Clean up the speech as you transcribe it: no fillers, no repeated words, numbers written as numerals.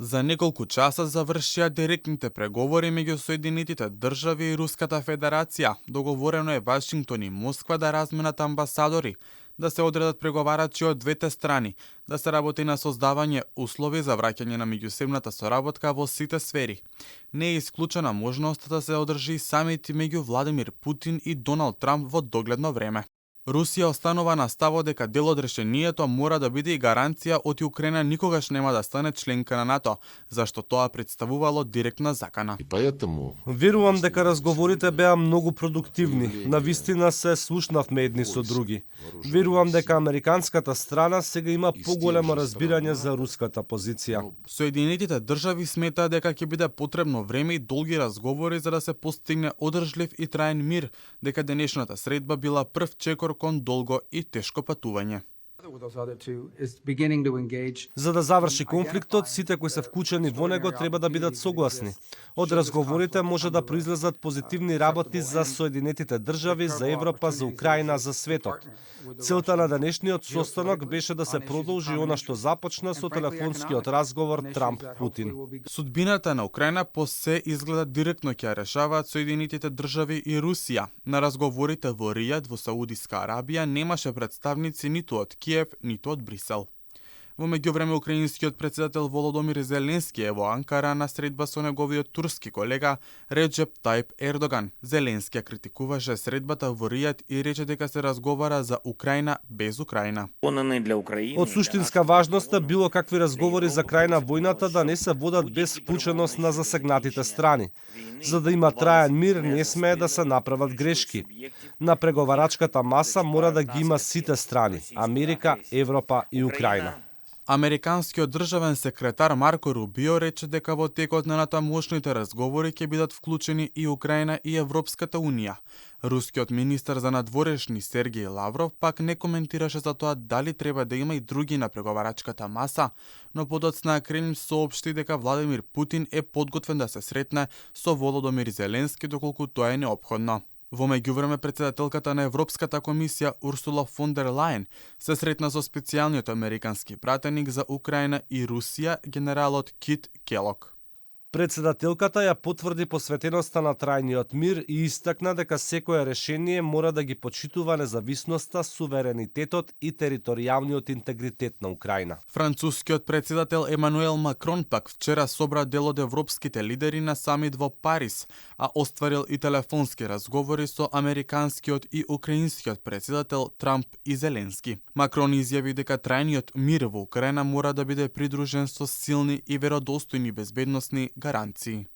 За неколку часа завршија директните преговори меѓу Соединетите држави и Руската Федерација. Договорено е Вашингтон и Москва да разменат амбасадори, да се одредат преговарачи од двете страни, да се работи на создавање услови за враќање на меѓусебната соработка во сите сфери. Не е исклучена можноста да се одржи самит меѓу Владимир Путин и Доналд Трамп во догледно време. Русија останува на ставот дека дел од решението мора да биде и гаранција оти Украина никогаш нема да стане членка на НАТО, зашто тоа представувало директна закана. Верувам дека разговорите беа многу продуктивни. Навистина се слушнавме едни со други. Верувам дека американската страна сега има поголемо разбирање за руската позиција. Соединетите држави сметаат дека ќе биде потребно време и долги разговори за да се постигне одржлив и траен мир, дека денешната средба била прв чекор кон долго и тешко патување. За да заврши конфликтот, сите кои се вклучени во него треба да бидат согласни. Од разговорите може да произлезат позитивни работи за Соединетите држави, за Европа, за Украина, за светот. Целта на денешниот состанок беше да се продолжи она што започна со телефонскиот разговор Трамп-Путин. Судбината на Украина по се изгледа директно ќе решаваат Соединетите држави и Русија. На разговорите во Ријад во Саудиска Арабија немаше представници ниту од Киев, ниту од Брисел. Во меѓувреме украинскиот председател Володомир Зеленски е во Анкара на средба со неговиот турски колега Реджеп Тајп Ердоган. Зеленски ја критикуваше средбата во Ријад и рече дека се разговара за Украина без Украина. Од суштинска важност било какви разговори за крај на војната да не се водат без вклученост на засегнатите страни. За да има траен мир не смее да се направат грешки. На преговарачката маса мора да ги има сите страни – Америка, Европа и Украина. Американскиот државен секретар Марко Рубио рече дека во текот на натамошните разговори ќе бидат вклучени и Украина и Европската Унија. Рускиот министар за надворешни Сергеј Лавров пак не коментираше за тоа дали треба да има и други на преговарачката маса, но подоцна Кремљ соопшти дека Владимир Путин е подготвен да се сретне со Володомир Зеленски доколку тоа е неопходно. Во меѓувреме председателката на Европската комисија Урсула фон дер Лајен се сретна со специјалниот американски пратеник за Украина и Русија генералот Кит Келог. Председателката ја потврди посветеноста на трајниот мир и истакна дека секое решение мора да ги почитува независноста, суверенитетот и територијалниот интегритет на Украина. Францускиот председател Емануел Макрон пак вчера собра дел од европските лидери на самит во Париз, а остварил и телефонски разговори со американскиот и украинскиот председател Трамп и Зеленски. Макрон изјави дека трајниот мир во Украина мора да биде придружен со силни и веродостојни безбедносни гаранции.